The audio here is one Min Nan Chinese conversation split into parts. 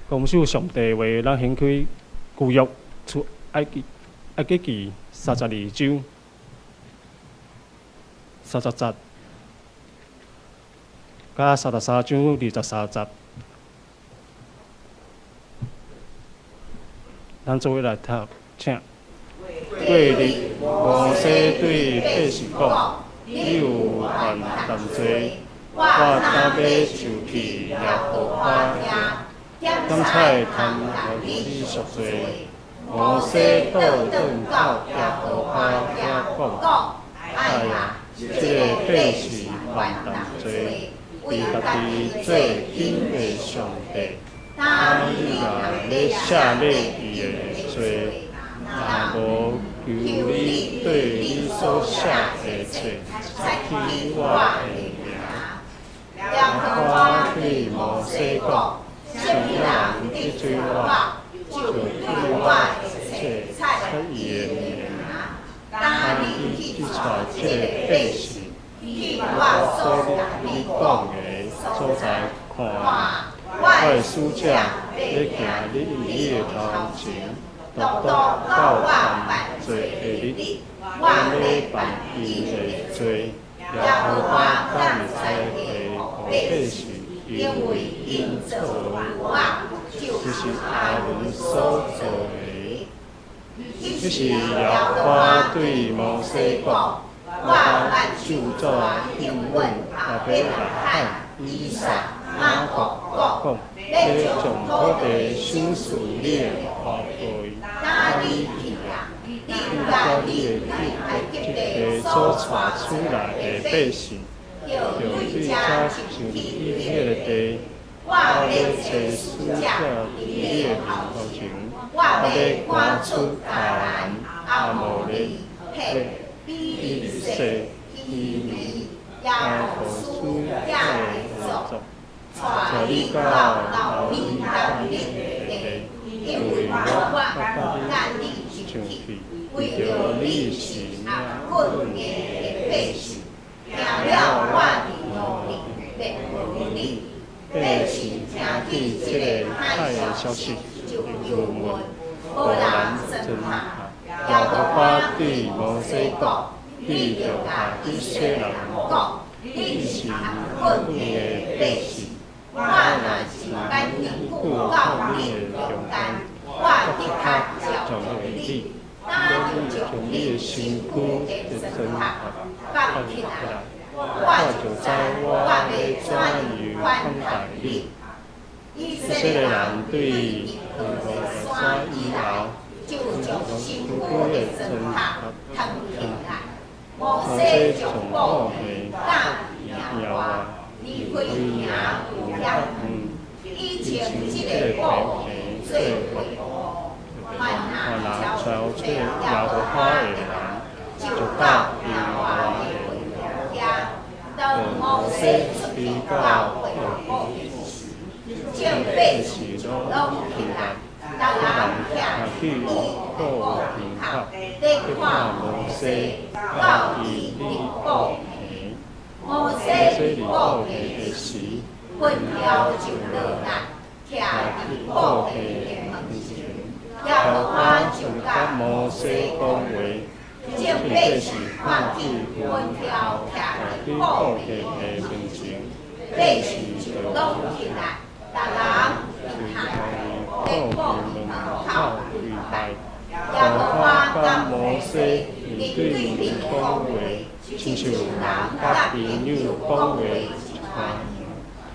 公守上帝話，咱掀開舊約出埃及埃及記32章30節，佮33章23節，咱做伙來讀，請。過日，摩西對百姓講：你有犯重罪，我今欲受氣耶和華遐，檢採通予你贖罪。摩西倒轉到耶和華遐講：哎呀，這个百姓犯重罪，為家己做敬畏上帝，啊，你若欲赦免伊的罪，若無求你對你所寫的冊擦去我的名。耶和華對摩西講：啥物人得罪我，就對我的冊擦伊的名。當你去帶這个百姓去我所共你講的所在看，我的使者欲行佇你的頭前，獨獨到犯罪的日，我欲辦伊的罪。耶和華敢會知會予百姓，因為𪜶做我，這是亞倫所做的。彼時耶和華對摩西講：我咒詛應允亞伯拉罕、以撒、雅各，講欲將土地賞賜你的後代。當你去啊，你佮你佇埃及地所帶出來的百姓，就對遮上去彼个地，我欲差使者佇你的面頭前，我欲趕出迦南、亞摩利、赫、比利洗、希未、耶布斯遐的族，帶你到流你甲蜜的地，因為我佮你上去，為著你是命硬的百姓，聽了我的怒氣，滅無你。百姓聽見這个歹的消息，就憂悶，無人尊下。耶和華對摩西講：你著共以色列人講，你是硬的百姓，我若時間久到你的中間，我的確照顧你，當你將你的身軀的磚頭放起來，我就知我欲怎樣款待你。以色列人對何烈山以後，就將身軀的磚頭扛起來。摩西將布棚搭耶和華離開營有遐遠，伊稱這个布棚做會幕。凡若朝找耶和華的人，就到耶和華的會幕遐。當摩西出去到會幕時，眾百姓攏起來，逐人徛佇伊布棚口，咧看摩西到伊入布棚。摩西入布棚的時，雲柱就落來，徛佇布棚的門前。耶和華就佮摩西講話，眾百姓看見雲柱徛佇布棚的門前，百姓就攏起來，逐人徛佇布棚門口跪拜。耶和華佮摩西面對面講話，親像人佮朋友講話一款。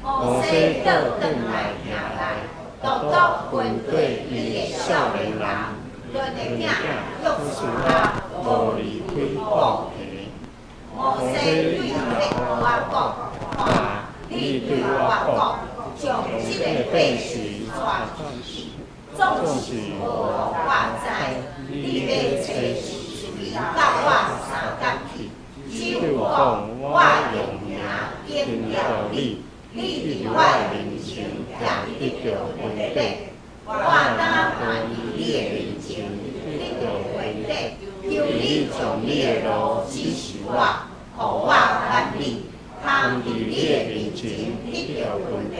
摩西倒轉來營內，獨獨跟綴伊的少年人，嫩的囝約書亞無離開布棚。摩西對耶和華講：看，你對我講，將這个百姓帶出去，總是無予我知，你欲差誰佮我相仝去？只有講我用名榮耀你，你佇我面前定得著恩典。我當看佇你的面前得著恩典，求你將你的路指示我，予我曉你，通佇你的面前得著恩典。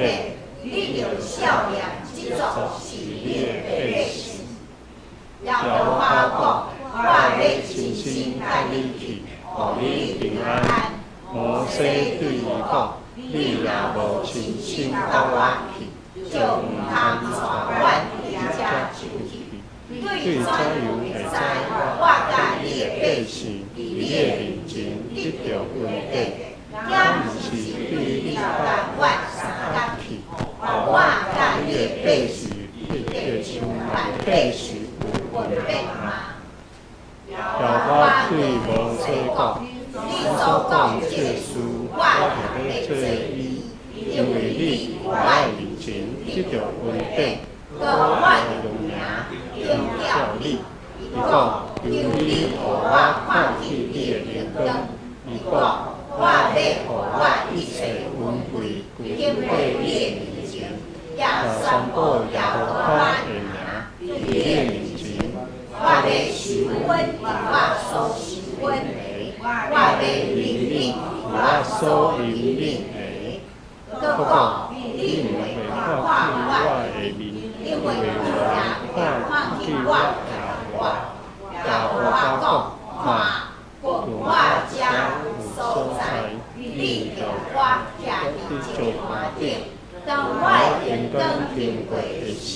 你著赦免這這族是你的百姓。耶和華講：我欲親身佮你去，予你平安。摩西對伊講：你若無親身佮我去，就毋通帶阮佇遮出去。對怎樣會知我佮你的百姓佇你的面前得著恩典？敢毋是對你佮阮相共去，予我佮你的百姓得著像別百姓有分別嗎？耶和華對摩西講：你所講這个事，我就欲做伊，因為你佇我面前得著恩典，我的名定照你。伊講：求你予我看見你的榮光。伊講：我欲予我一切恩惠經過你的面前，也宣布耶和華的名佇你的面前。我欲施恩予我所施恩的，我欲憐憫我所憐憫的。閣講：你毋會看見我的面，因為你若看見我，就活。耶和華講：看，佇我遮有所在，你著倚徛佇石磐頂。當我的榮光經過的時，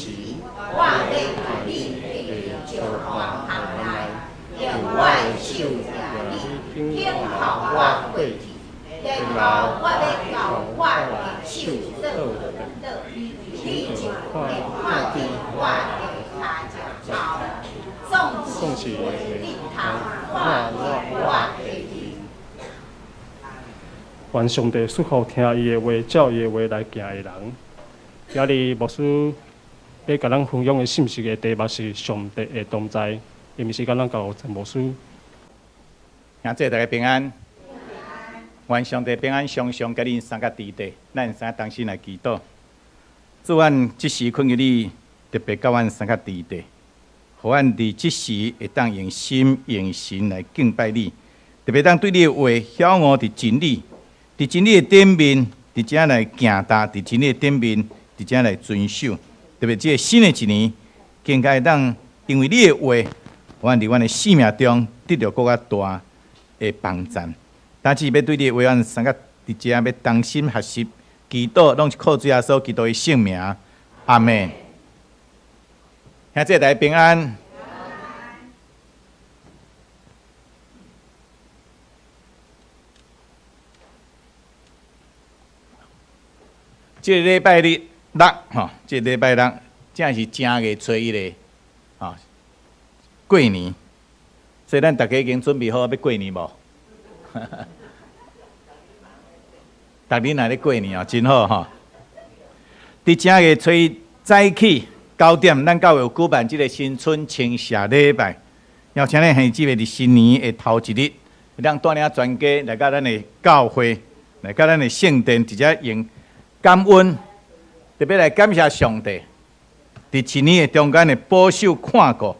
我欲共你紥佇石磐縫內，用我的手掠你，恐予我過去。然後我欲共我的手倒轉，你就會看見我的跤跡頭，總是會通看見我的面。願上帝賜福聽伊的話、照伊的話來行的人。今日牧師欲共咱分享的信息的題目是上帝的同在。下面時間咱交陳牧師。兄弟大家平安，願上帝平安，常常佮恁三個佇底，咱三個同心來祈禱。主，阮這時懇求你，特別佮阮三個佇底，予阮佇這時會當用心用神來敬拜你，特別當對你的話曉悟佇真理，佇真理的頂面，佇遮來行踏，佇真理的頂面，佇遮來遵守。特別這个新的一年，更加會當因為你的話，阮佇阮的生命中得著閣較大的幫贊。但是欲對你的話，阮三個佇遮欲同心學習，祈禱，攏是靠主耶穌基督的聖名。阿門。兄弟大家平安。這个禮拜日六，吼，這个禮拜六正是正月初一的，吼，過年。所以咱逐家已經準備好欲過年無？逐日若咧過年哦，真好吼。佇正月初一早起九點，咱教會有舉辦這个新春稱謝禮拜，邀請咱兄弟姊妹佇新年的頭一日，會當帶領全家來到咱的教會，來到咱的聖殿，直接用感恩，特別來感謝上帝，佇一年的中間的保守看顧，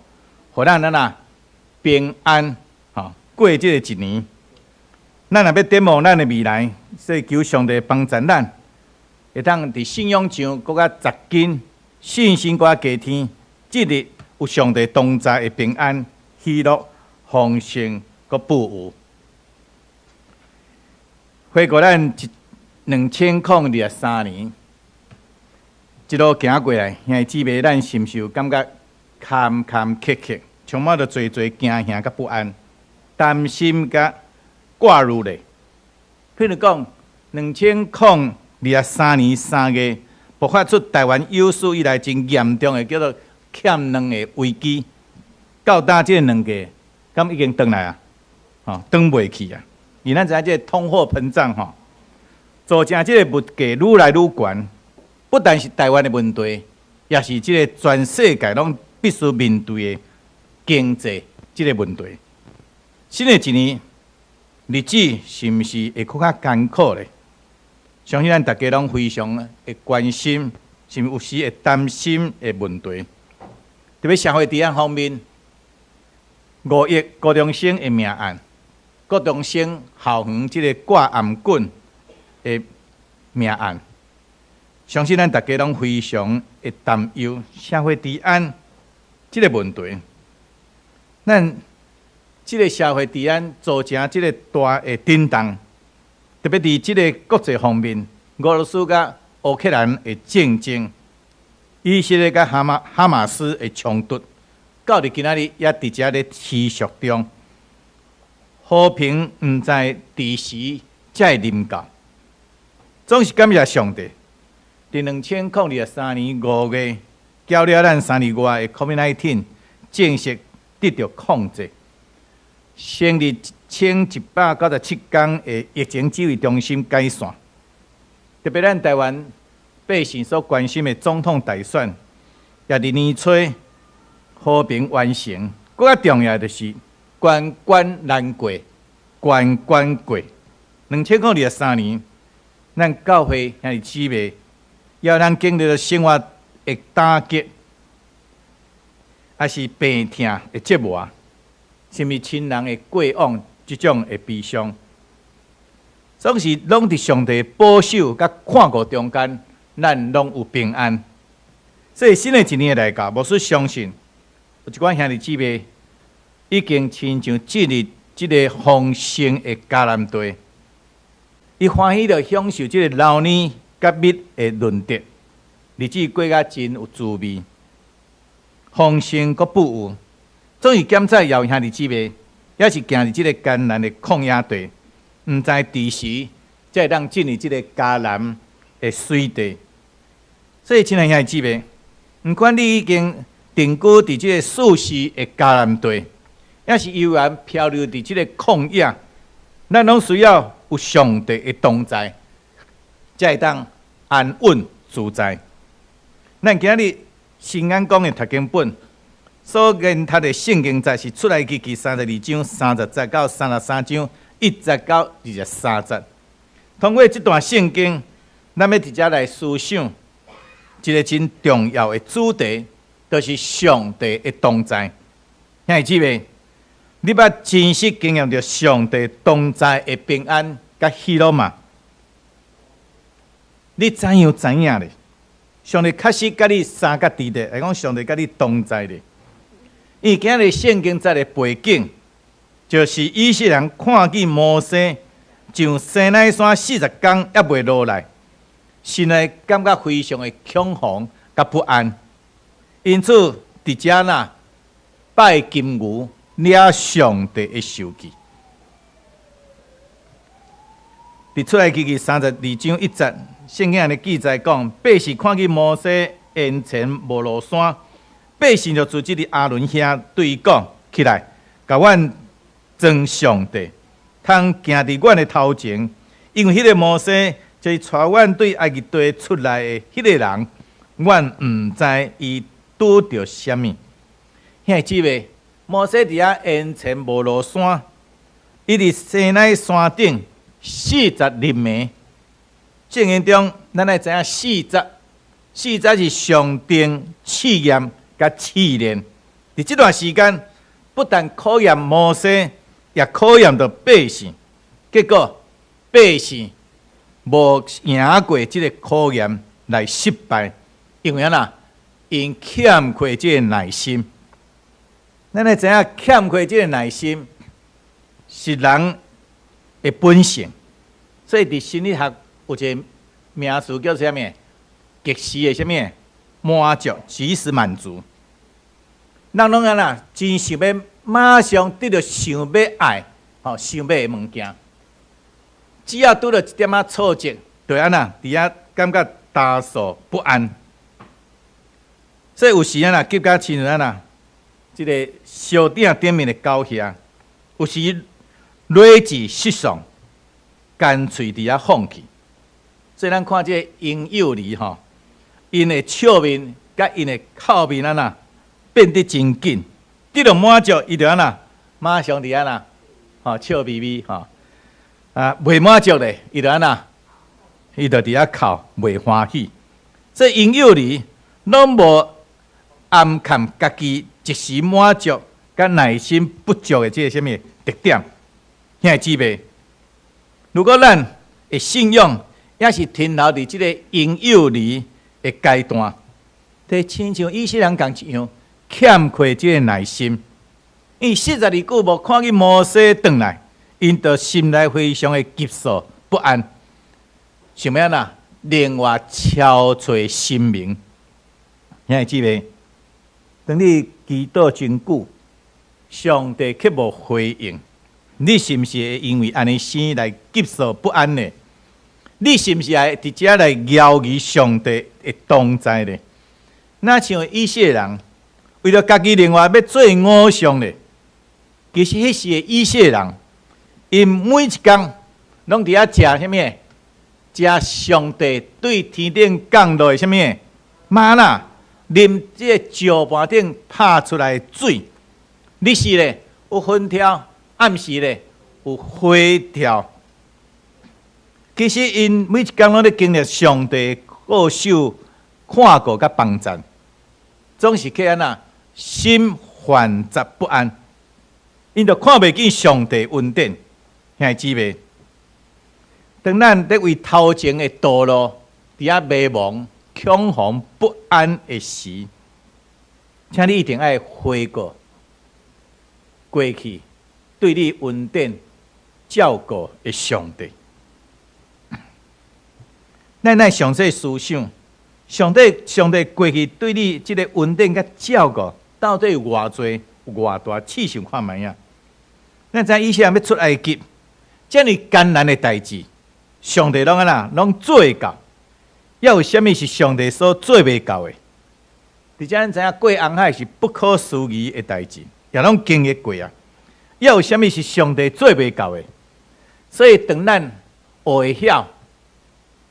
予咱咱啊平安，吼過這个一年。咱若欲展望咱的未來，所以求上帝幫助咱，會當佇信仰上閣較紮根，信心閣較加添，這日有上帝同在的平安、喜樂、豐盛、閣富有。回顧咱一2023年，一路行過來，兄弟姊妹，咱是毋是有感覺坎坎坷坷，充滿著濟濟驚嚇佮不安、擔心佮掛慮咧？譬如講，2023年3月，爆發出台灣有史以來真嚴重的叫做欠糧的危機。到今這個糧價，敢已經轉來啊？吼，轉袂去啊！因為咱知影這个通貨膨脹吼，造成這个物價愈來愈懸，不但是台灣的問題，也是這个全世界攏必須面對的經濟這个問題。新的一年，日子是毋是會閣較艱苦咧？相信咱逐家攏非常會關心，是毋是有時會擔心的問題。特別社會治安方面，5億高中生的命案，高中生校園這个掛頷棍的命案，相信咱大家攏非常會擔憂社會治安這个問題。咱這个社會治安造成這个大的震動，特別佇這个國際方面，俄羅斯佮烏克蘭的戰爭，以色列佮哈馬斯的衝突，到佇今仔日也佇遮咧持續中。和平毋知佇時才會臨到，總是感謝上帝。佇2023年5月，攪了咱3年外的 COVID-19 正式得著控制，成立1197工的疫情指揮中心解散。特別咱台灣百姓所關心的總統大選，也佇年初和平完成。閣較重要的就是關關難過，關關過。2023年，咱教會兄弟姊妹，猶咱經歷著生活的打擊，抑是病痛的折磨，甚至親人的過往這種的悲傷，總是攏佇上帝保守佮看顧中間，咱攏有平安。所以新的一年來到，牧師相信有一寡兄弟姊妹已經親像進入這个豐盛的迦南地，伊歡喜著享受這个流奶佮蜜的潤澤，日子過甲真有滋味，豐盛閣富有。總是檢查有兄弟姊妹，也是行佇這个艱難的曠野地，毋知佇時才會當進入這个迦南的水地。所以，親愛兄弟姊妹，毋管你已經定居佇這个舒適的迦南地，抑是猶原漂流佇這个曠野，咱攏需要有上帝的同在，才會當安穩自在。咱今日新眼光的讀經本所研讀的聖經節是出埃及記32章30節到33章1節到23節。通過這段聖經，咱欲佇遮來思想一个真重要的主題，就是上帝的同在。兄弟姊妹，你捌真實經驗著上帝同在的平安佮喜樂嗎？你怎樣知影咧？上帝確實佮你相佮佇咧，來講上帝佮你同在咧。因為今日聖經節的背景，就是以色列人看見摩西上西奈山四十工猶未落來，心內感覺非常的恐慌佮不安，因此佇遮呐拜金牛，惹上帝的受氣。佇出埃及記32章1節，聖經按呢記載講，百姓看見摩西延遲無落山，百姓就聚集佇亞倫遐對伊講：起來，共阮裝上帝，通行佇阮的頭前，因為彼个摩西就是帶阮對埃及地出來的彼个人，阮毋知伊拄著啥物。兄弟姊妹，摩西佇遐延遲無落山，伊佇西奈山頂40日暝。聖經中，咱愛知影四十，四十是上定試驗佮試煉。佇這段時間，不但考驗摩西，也考驗著百姓。結果百姓無贏過這个考驗來失敗，因為按怎？𪜶欠缺這个耐心。咱愛知影欠缺這个耐心是人的本性，所以佇心理學有一个名詞叫啥物？即時的啥物？滿足，即時滿足。人攏按怎？真想欲馬上得著想欲愛，吼，想欲的物件。只要拄著一點仔挫折，就按怎？佇遐感覺焦躁不安。所以有時按怎？急甲親像按怎？這个燒鼎頂面的狗蟻，有時理智失喪，乾脆佇遐放棄。所以咱看這个嬰幼兒吼，𪜶的笑面佮𪜶的哭面按怎變得真緊，得著滿足，伊就按怎馬上佇按怎吼笑眯眯吼，啊，袂滿足咧，伊就按怎，伊就佇遐哭，袂歡喜。所以嬰幼兒攏無暗藏家己一時滿足佮耐心不足的這个啥物特點。兄弟姊妹，如果咱的信仰抑是停留佇這个嬰幼兒的階段？就親像以色列人仝一樣，欠缺這个耐心。𪜶四十年久無看見摩西轉來，𪜶就心內非常的急躁不安，想欲按怎？另外敲揣神明。兄弟姊妹，當你祈禱真久，上帝卻無回應，你是毋是會因為按呢生來急躁不安呢？你是毋是會佇遮來猶疑上帝的同在呢？若像以色列人，為著家己另外欲做偶像咧，其實彼時的以色列人，𪜶每一工攏佇遐食啥物？食上帝對天頂降落的啥物？嗎哪，啉這个石盤頂拍出來的水，日時咧有粉柱，暗時咧有火柱。其實𪜶每一工攏咧經歷上帝顧守、看顧佮幫贊，總是去按怎心煩雜不安，𪜶就看袂見上帝恩典。兄弟姊妹，當咱咧為頭前的道路佇遐迷茫、恐慌、不安的時，請你一定愛回顧過去對你恩典照顧的上帝。咱愛詳細思想，上帝上帝過去對你這个恩典佮照顧，到底有偌濟、有偌大？試想看覓仔？咱知以色列人欲出埃及，遮爾艱難的代誌，上帝攏按怎？攏做會到。猶有啥物是上帝所做袂到的？而且咱知影過紅海是不可思議的代誌，也攏經歷過啊。猶有啥物是上帝做袂到的？所以當咱學會曉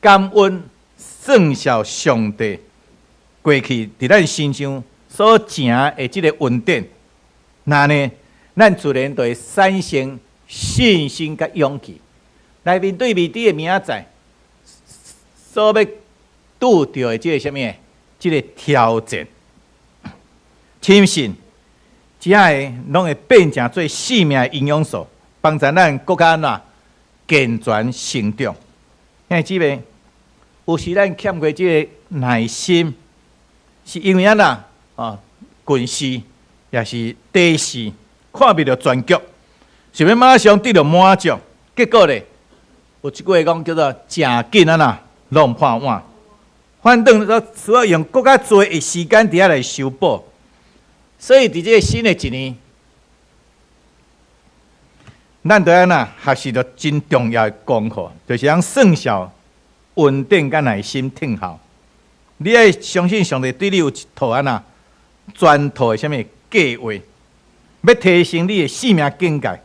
感恩、算數上帝過去佇咱身上所成的這个恩典，那呢，咱自然就會產生信心佮勇氣，來面對未知的明仔載所欲拄著的這个啥物？這个挑戰，深信這个攏會變成做生命的營養素，幫助咱閣較按怎健全成長。兄弟姊妹，有時咱欠缺這个耐心，是因為按怎？啊，近視抑是短視，看袂著全局，想欲馬上得著滿足，結果咧，有一句話講叫做“食緊按怎弄破碗”，反轉說需要用閣較濟的時間佇遐來修補。所以佇這个新的一年，咱著按怎學習著真重要的功課，就是講算數恩典佮耐心等候。你愛相信上帝對你有一套按怎全套的啥物計劃，欲提升你的生命境界。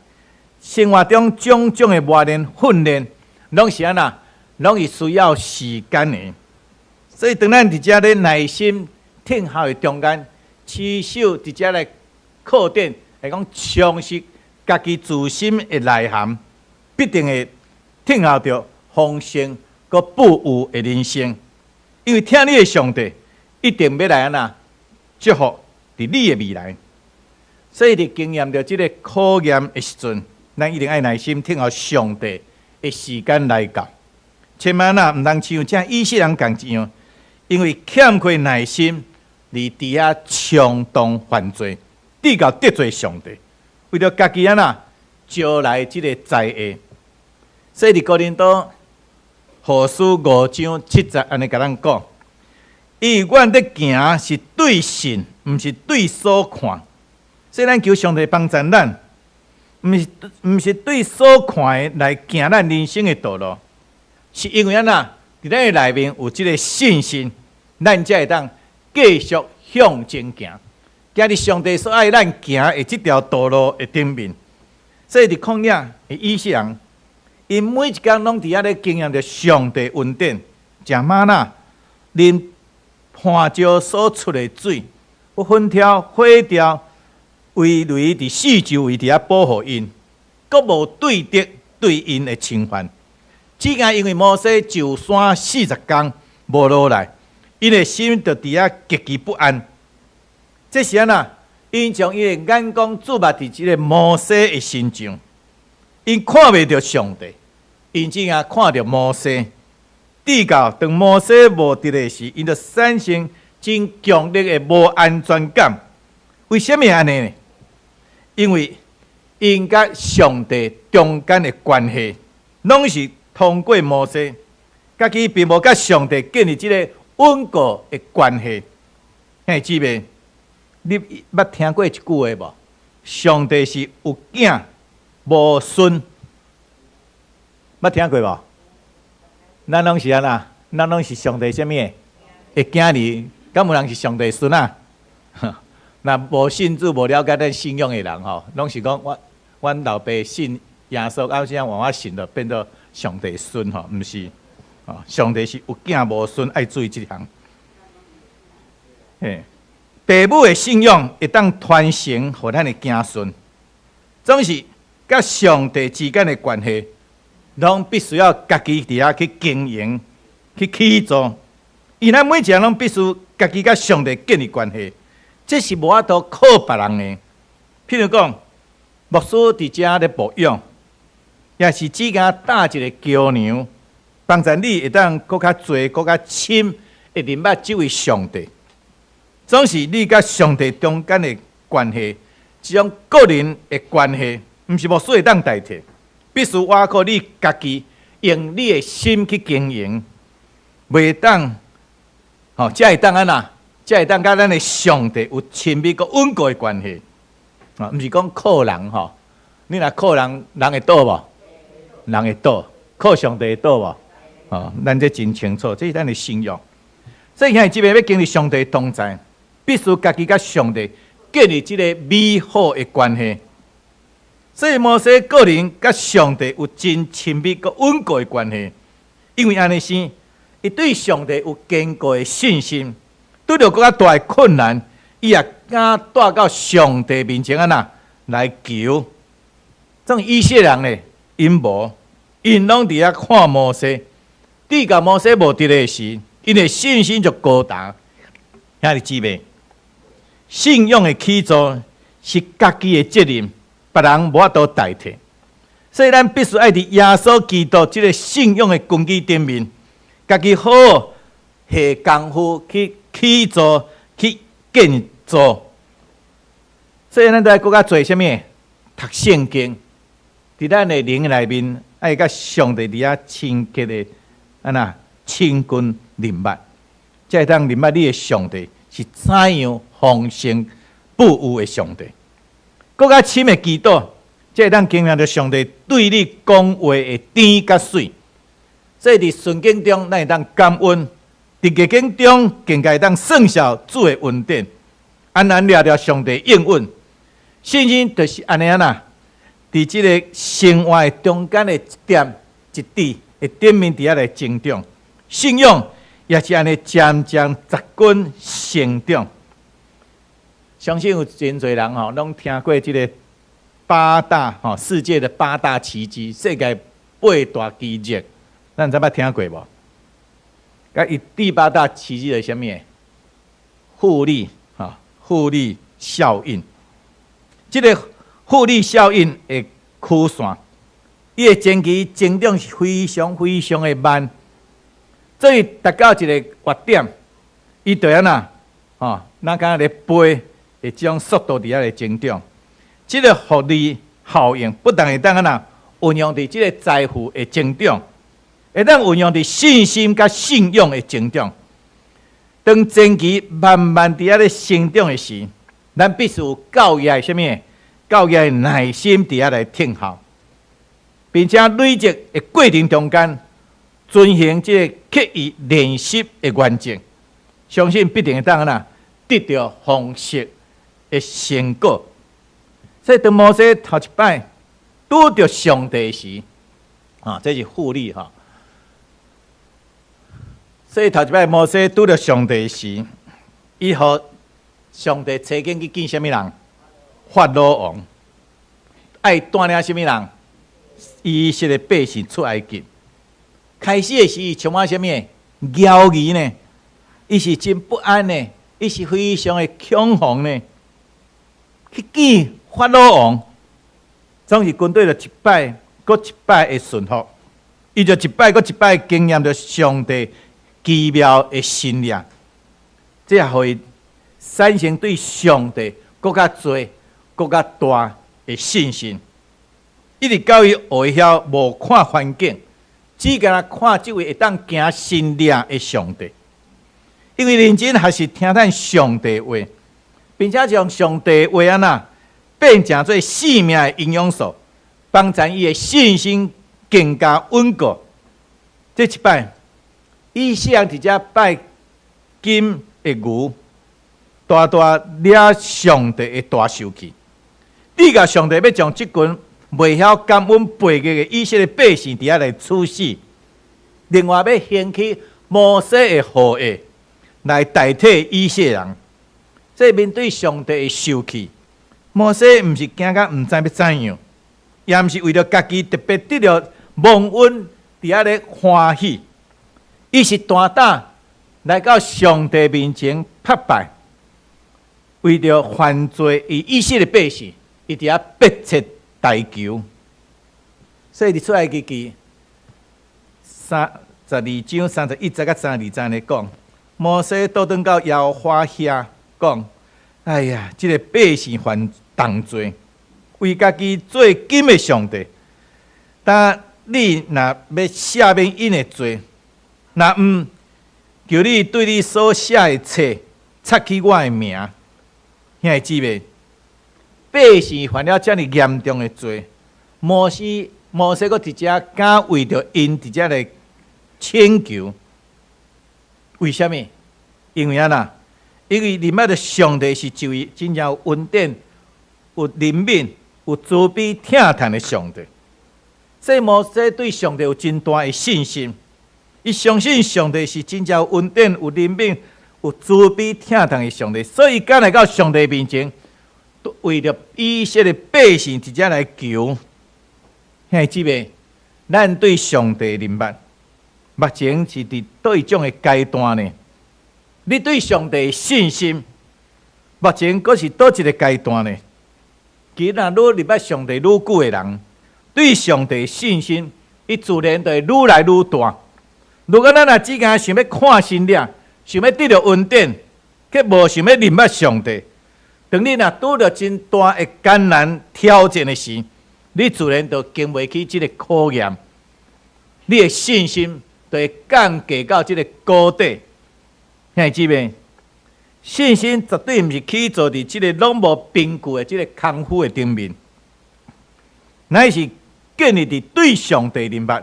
生活中種種的磨練訓練，攏是按怎？攏是需要時間的。所以當咱佇遮咧耐心等候的中間，持守佇遮來擴展，來講充實家己自身的內涵，必定會等候著豐盛閣富裕的人生。因為疼你的上帝一定欲來按怎祝福佇你的未來。所以佇經驗著這个考驗的時陣，咱一定愛耐心等候上帝的時間來到。千萬仔毋通像這以色列人仝一樣，因為欠缺耐心而佇遐衝動犯罪，直到得罪上帝，為著家己按怎招來這个災禍。所以佇哥林多後書5章7節按呢共咱講，伊阮咧行是對信，毋是對所看。所以咱求上帝幫助咱，毋是對所看的來行咱人生的道路，是因為按怎？佇咱的內面有這个信心，咱才會當繼續向前行，行佇上帝所愛咱行的這條道路的頂面。所以佇曠野的以色列人，𪜶每一工攏佇遐咧經驗著上帝恩典，食嗎哪，啉磐石所出的水，有粉柱、火柱，圍圍佇四周圍佇遐保護𪜶，閣無對敵對𪜶的侵犯。只驚因為摩西上山40工無落來，𪜶的心就佇遐極其不安。這是按怎？𪜶將伊的眼光注目佇這个摩西的身上，𪜶看袂著上帝，𪜶只驚看著摩西。直到當摩西無佇咧時，𪜶就產生真強烈的無安全感。為啥物按呢？因為𪜶佮上帝中間的關係，攏是通過摩西，家己並無佮上帝建立這个穩固的關係。兄姊妹，你捌聽過一句話無？上帝是有囝無孫，捌聽過無？咱攏是按怎？咱攏是上帝啥物的？的囝兒，敢有人是上帝孫仔？若無信主、無了解咱信仰的人吼，攏是講我阮老爸信耶穌，啊，現在換我信就變做上帝孫吼，毋是？哦，上帝是有囝無孫，愛注意這項。嘿，父母的信仰會當傳承予咱的子孫，總是佮上帝之間的關係，攏必須要家己佇遐去經營、去起造。因咱每一個人攏必須家己佮上帝建立關係，這是無法度靠別人的。譬如講，牧師佇遮咧牧養，也是只敢搭一个橋梁，幫助你會當閣較濟、閣較深，會認捌這位上帝。總是你佮上帝中間的關係，這種個人的關係，毋是牧師會當代替，必須倚靠你家己，用你的心去經營，袂當，吼，才會當按怎？才會當佮咱的上帝有親密閣穩固的關係。啊，毋是講靠人吼，你若靠人，人會倒無？人會倒，靠上帝會倒無？哦，咱這真清楚，這是咱的信仰。所以兄弟姊妹欲經歷上帝同在，必須家己佮上帝建立這个美好的關係。所以摩西個人佮上帝有真親密閣穩固的關係，因為按呢生，伊對上帝有堅固的信心，拄著閣較大的困難，伊也敢帶到上帝面前按怎來求。這種以色列人呢，𪜶無，𪜶攏佇遐看摩西，直到摩西無佇咧時，𪜶的信心就高達。兄弟姊妹，信仰的起造是家己的責任，別人無法度代替。所以咱必須愛佇耶穌基督這个信仰的根基頂面，家己好好下功夫去起造、去建造。所以咱著愛閣較濟啥物？讀聖經，佇咱的靈內面，愛佮上帝佇遐親切的按怎親近認捌，才會當認捌你的上帝是怎樣豐盛富有的上帝。閣較深的祈禱，才會當經驗著上帝對你講話的甜佮媠。所以佇順境中，咱會當感恩；佇逆境中，更加會當算數主的恩典，安然掠著上帝應允。信心就是按呢啦，佇這个生活的中間的一點一滴的頂面佇遐來成長。信仰也是按呢漸漸扎根成長。相信有真濟人吼，攏聽過這个八大吼世界的八大奇蹟，世界八大奇蹟，咱知捌聽過無？佮伊第八大奇蹟是啥物？複利吼，複利效應。這个複利效應的曲線，伊的前期增長是非常非常的慢，所以達到一个沸點，伊就按怎吼，咱敢若咧飛的這種速度佇遐咧增長。這个複利效應不但會當按怎運用佇這个財富的增長，會當運用佇信心佮信仰的增長。當前期慢慢佇遐咧成長的時，咱必須有夠額的啥物？夠額的耐心佇遐來等候，並且累積的過程中間，遵行這个刻意練習的原則，相信必定會當按怎得著豐碩的成果。所以當摩西頭一擺拄著上帝時，啊，這是複利吼。所以頭一擺摩西拄著上帝時，伊予上帝差遣去見啥物人？法老王愛帶領啥物人？以色列百姓出埃及。開始的時，伊充滿啥物？猶疑呢？伊是真不安呢？伊是非常的恐慌呢？去見法老王，總是軍隊著一擺閣一擺的順服，伊就一擺閣一擺經驗著上帝奇妙的神力，這也予伊產生對上帝閣較濟、閣較大的信心。一直到伊學會曉無看環境，只干焦看這位會當行神蹟的上帝。因為認真學習聽咱上帝話，並且將上帝話按怎變成做生命的營養素，幫助伊的信心更加穩固。這一擺，以色列人佇遮拜金的牛，大大惹上帝的大受氣。直到上帝欲將這群袂曉感恩背逆的以色列百姓佇遐來處死，另外欲興起摩西的後裔來代替以色列人。這面對上帝的受氣，摩西毋是驚甲毋知欲怎樣，也毋是為著家己特別得著蒙恩佇遐咧歡喜，伊是大膽來到上帝面前拍敗，為著犯罪伊以色列百姓，伊佇遐迫切代求。所以佇出埃及記32章31節佮32節按呢講，摩西倒轉到耶和華遐講：哎呀，這个百姓犯重罪，為家己做金的上帝。但你若欲赦免𪜶的罪，若毋，求你對你所寫的冊擦去我的名。兄弟姊妹，百姓犯了遮爾嚴重的罪，摩西閣佇遮敢為著𪜶佇遮來請求，為啥物？因為按怎？因為認捌著上帝是一位真正有恩典、有憐憫、有慈悲疼痛的上帝。所以摩西對上帝有真大的信心，伊相信上帝是真正有恩典、有憐憫、有慈悲疼痛的上帝，所以敢來到上帝面前，為著以色列百姓佇遮來求。兄弟姊妹，咱對上帝認捌，目前是佇佗一種的階段呢？你對上帝的信心，目前閣是佗一个階段呢？其實若愈認捌上帝愈久的人，對上帝的信心，伊自然就會愈來愈大。如果咱若只干想欲看神蹟，想欲得著恩典，卻無想欲認捌上帝，當你若拄著真大的艱難挑戰的時，你自然就經袂起這个考驗，你的信心就會降低到這个谷底。兄弟姊妹，信心絕對毋是起造佇這个攏無憑據的這个空虛的頂面，乃是建立佇對上帝認捌。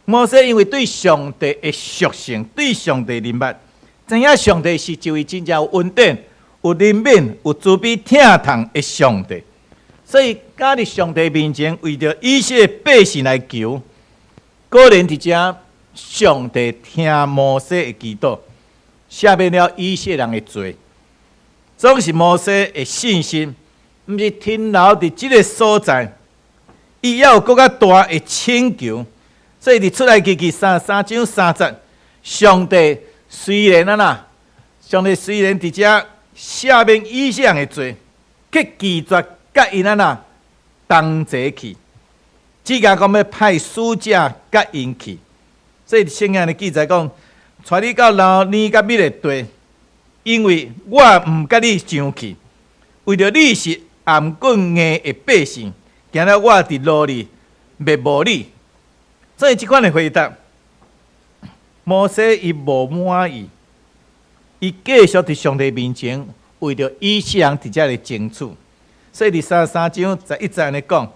摩西因為對上帝的屬性、對上帝認捌，知影上帝是一位真正有恩典、有憐憫、有慈悲疼痛的上帝，所以敢佇上帝面前為著以色列百姓來求。果然佇遮，上帝聽摩西的祈禱，赦免了以色列人的罪。總是摩西的信心，毋是停留佇這个所在，伊猶有閣較大的請求。所以佇出埃及記33章3節，上帝雖然按怎，上帝雖然佇遮赦免以色列人的罪，卻拒絕佮𪜶按怎同齊去，只共講欲派使者佮𪜶去。所以聖經的記載講，帶你到流奶佮蜜的地，因為我毋佮你上去，為著你是頷頸硬的百姓，驚了我佇路裡滅無你。所以這款的回答，摩西伊無滿意，伊繼續佇上帝面前為著以色列人佇遮來爭取。所以佇33章11節按呢講，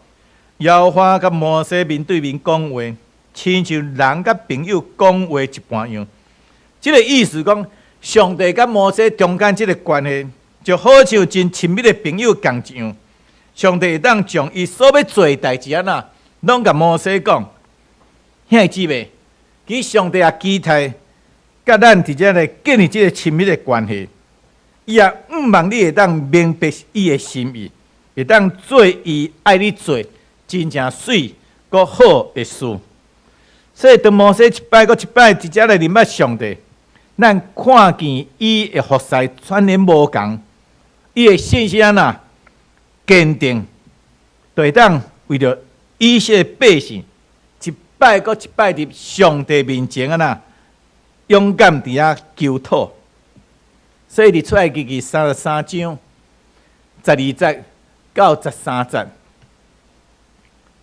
耶和華佮摩西面對面講話，親像人佮朋友講話一般樣。這个意思講，上帝佮摩西中間這个關係，就好像真親密的朋友仝一樣。上帝會當將伊所欲做的代誌按怎，攏共摩西講。兄弟姊妹，其實上帝也期待佮咱佇遮來建立這个親密的關係。伊也向望你會當明白伊的心意，會當做伊愛你做真正媠閣好的事。所以當摩西一擺閣一擺佇遮來認捌上帝，咱看見伊的服侍全然無仝，伊的信心按怎堅定，就會當為著以色列百姓一擺閣一擺佇上帝面前按怎勇敢佇遐求討。所以佇出埃及記33章12節到13節，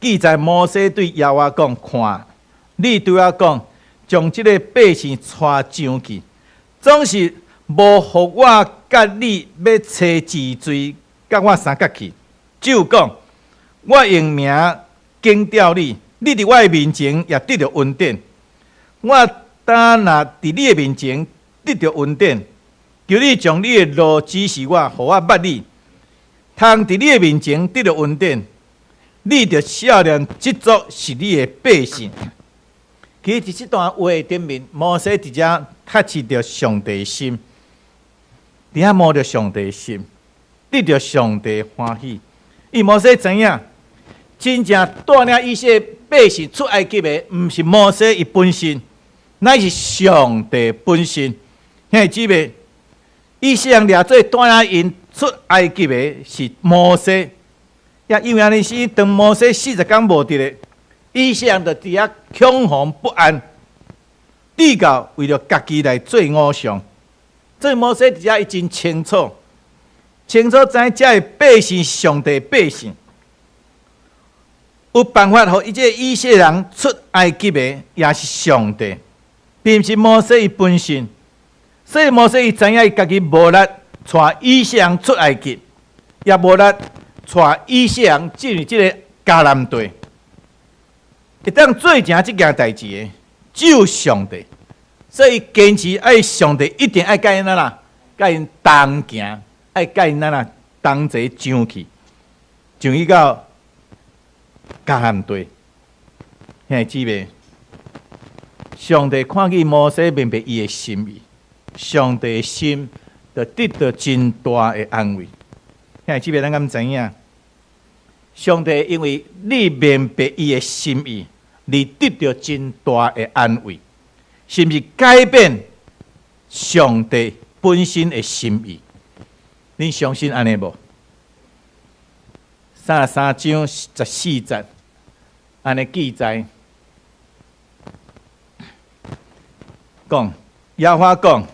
記載摩西對耶和華講：看，你對我講，將這个百姓帶上去，總是無予我佮你欲揣治罪，佮我相佮去。就講，我用名警吊你，你佇我的面前也得著恩典。我今若佇你的面前得著恩典，求你將你的路指示我，予我捌你。通佇你的面前得著恩典，你就赦免這族是你的百姓。其實佇這段話頂面，摩西佇遮觸著上帝的心，佇遐摸著上帝的心，得著上帝歡喜。因為摩西知影，真正帶領以色列百姓出埃及的，毋是摩西伊本身，乃是上帝本身。兄弟姊妹，以色列人掠做帶領𪜶出埃及的是摩西，也因為按呢時，當摩西40工無佇咧，以色列人就佇遐恐慌不安，直到為著家己來做偶像。所以摩西佇遮伊真清楚，清楚知影這个百姓是上帝百姓，有辦法予伊這个以色列人出埃及的，也是上帝，並毋是摩西伊本身。所以摩西伊知影伊家己無力帶以色列人出埃及，也無力帶以色列人進入這个迦南地。會當做成這件代誌的，只有上帝。所以堅持愛上帝一定愛佮𪜶按怎，佮𪜶同行，愛佮𪜶按怎同齊上去，上去到迦南地。兄弟姊妹，上帝看見摩西明白伊的心意，上帝的心就得到真大的安慰。兄弟姊妹，咱敢知影？上帝因為你明白伊的心意，而得著真大的安慰，是毋是改變上帝本身的心意？恁相信按呢無？33章14節，按呢記載，講耶和華講：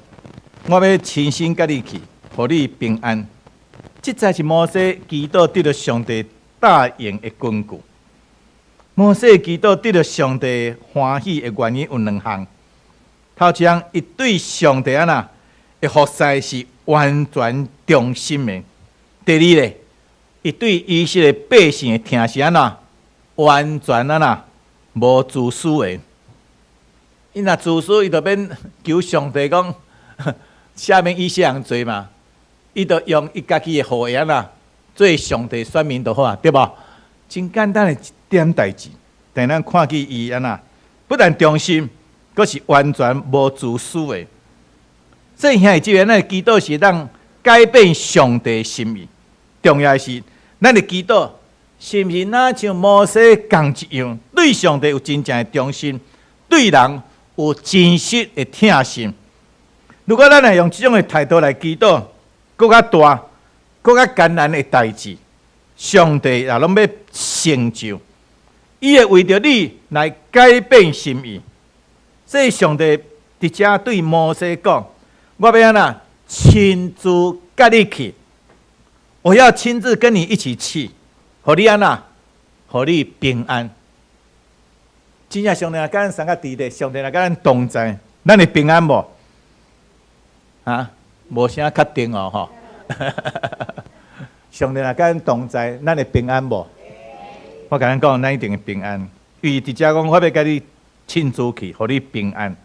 我欲親身佮你去，予你平安。這才是摩西祈禱得著上帝答應的根據。摩西祈禱得著上帝歡喜的原因有兩項。頭一項，伊對上帝按怎的服侍是完全忠心的。第二咧，伊對以色列百姓的疼是按怎完全按怎無自私的。伊若自私，伊就免求上帝講赦免以色列人罪嘛。伊就用伊家己的後裔按怎做上帝選民就好啊，對無？真簡單的一點代誌，但咱看見伊按怎不但忠心，閣是完全無自私的。所以兄弟姊妹，咱的祈禱是當改變上帝心意。重要的是，咱的祈禱是毋是若像摩西仝一樣，對上帝有真正的忠心，對人有真實的疼心。如果咱來用這種的態度來祈禱，閣較大、閣較艱難的代誌，上帝也攏欲成就。伊會為著你來改變心意。所以上帝佇遮對摩西講：我欲按怎親自佮你去，我要親自跟你一起去，予你按怎，予你平安。真正上帝若佮咱相佮佇咧，上帝若佮咱同在，咱會平安無？啊，無啥確定哦，吼。上帝若佮咱同在，咱會平安無？我共咱講，咱一定會平安。伊佇遮講，我欲佮你親自去，予你平安。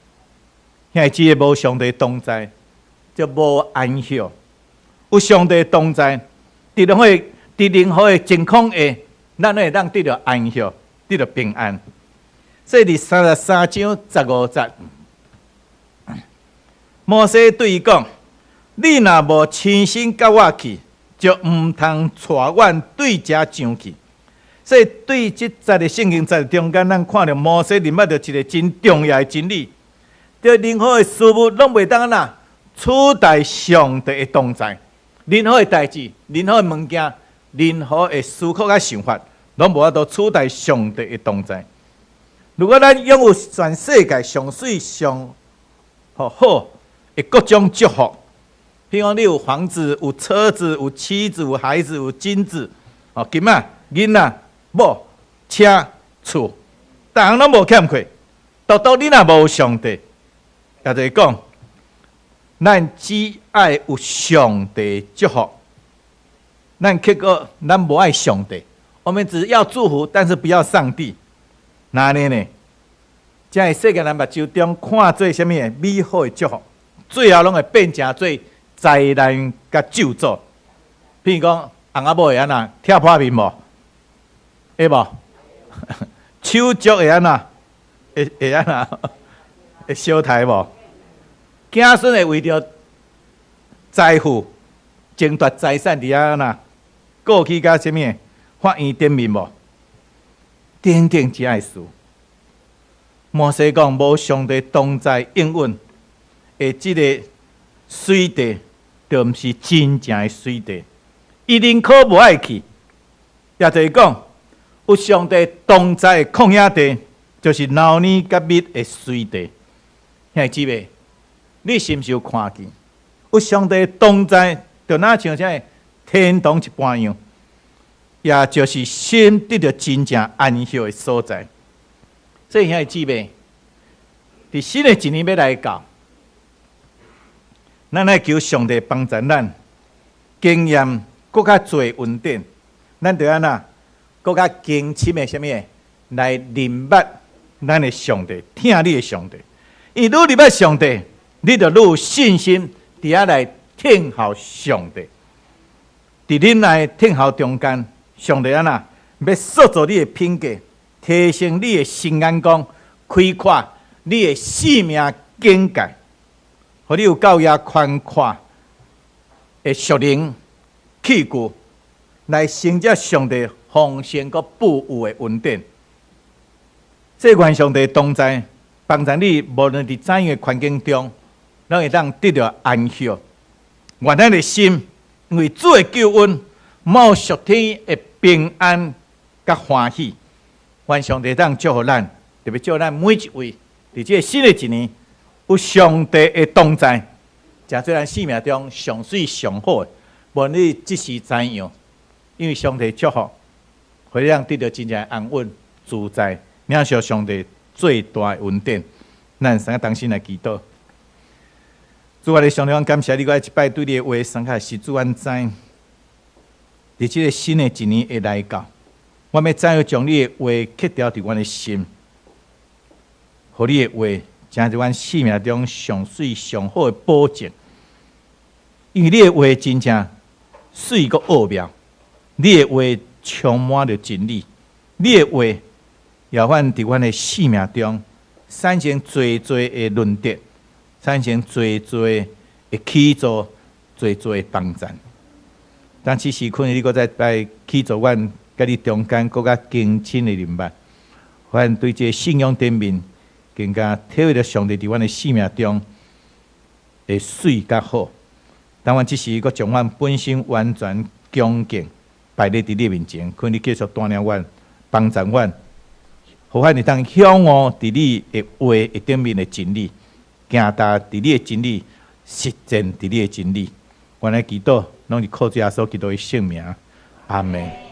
兄弟姊妹，無上帝同在，就無安息。有上帝同在，佇任何的情況下，咱會當得著安息，得著平安。所以佇33章15節，摩西對伊講：你若無親身佮我去，就毋通帶阮對遮上去。所以對這節的聖經節中間，咱看著摩西認捌著一个真重要的真理：對任何的事物攏袂當按怎取代上帝的同在，任何的代誌、任何的物件、任何的思考佮想法，攏無法度取代上帝的同在。如果咱擁有全世界上媠上好的各種祝福，譬如講你有房子、有車子、有妻子、有孩子、有金子，哦，金仔、囡仔、某、車、厝，逐項攏無欠缺。獨獨你若無上帝，也就是講，咱只愛有上帝祝福，咱結果咱無愛上帝。我們只要祝福，但是不要上帝。哪按呢呢？這世界人目睭中看做啥物的美好的祝福，最後攏會變成做災難佮咒詛。譬如講，翁仔某會按怎拆破面無？會無？手足會按怎？會按怎？會相刣無？子孫會為著財富爭奪財產，佇遐按怎告去佮啥物的法院頂面無？等等這的事。摩西講無上帝同在應允的這个水地，就毋是真正的水地。伊寧可無愛去，也就是講，有上帝同在的曠野地，就是流奶佮蜜的水地。兄弟姊妹，你是毋是有看見？有上帝同在，就若像啥天堂一般樣，也就是心得著真正安息的所在。所以兄弟姊妹，佇新的一年欲來到，咱愛求上帝幫助咱經驗閣較濟恩典，咱就按怎閣較更深的啥物來認捌咱的上帝，疼你的上帝。伊愈認捌上帝，你就愈有信心佇遐來聽候上帝。佇忍耐聽候中間，上帝按怎欲塑造你的品格，提升你的心眼光，開闊你的生命境界，予你有夠遐寬闊的屬靈器具，來承接上帝豐盛閣富有的恩典。這願上帝同在，幫助你，無論佇怎樣的環境中，攏會當得著安息。願咱的心，因為主的救恩，滿有屬天的平安佮歡喜。願上帝當祝福咱，特別祝福咱每一位，佇這个新的一年，有上帝的同在，成做咱生命中上媠上好的。無論你這時怎樣，因為上帝祝福，予咱得著真正安穩自在，領受上帝最大的恩典。咱三个同心來祈禱。主啊，你上帝，阮感謝你，閣再一擺對你的話，相較是主，阮知，佇這个新的一年會來到，我欲怎樣將你的話刻牢佇阮的心，予你的話成做阮生命中上媠上好的保證。因為你的話真正媠閣奧妙，你的話充滿著真理，你的話也阮佇阮的生命中產生濟濟的論點，產生濟濟的起造，濟濟的幫贊。當此時刻，你閣再擺起造阮佮你中間閣較更深的認捌，阮對這个信仰頂面更加體會著上帝佇阮的生命中的媠佮好。當阮這時閣將阮本身完全恭敬擺佇你面前，懇你繼續帶領阮，幫助阮，予阮會當曉悟佇你的話的頂面的真理，行踏佇你的真理，實踐佇你的真理。阮來祈禱，攏是靠主耶穌基督的聖名，阿門。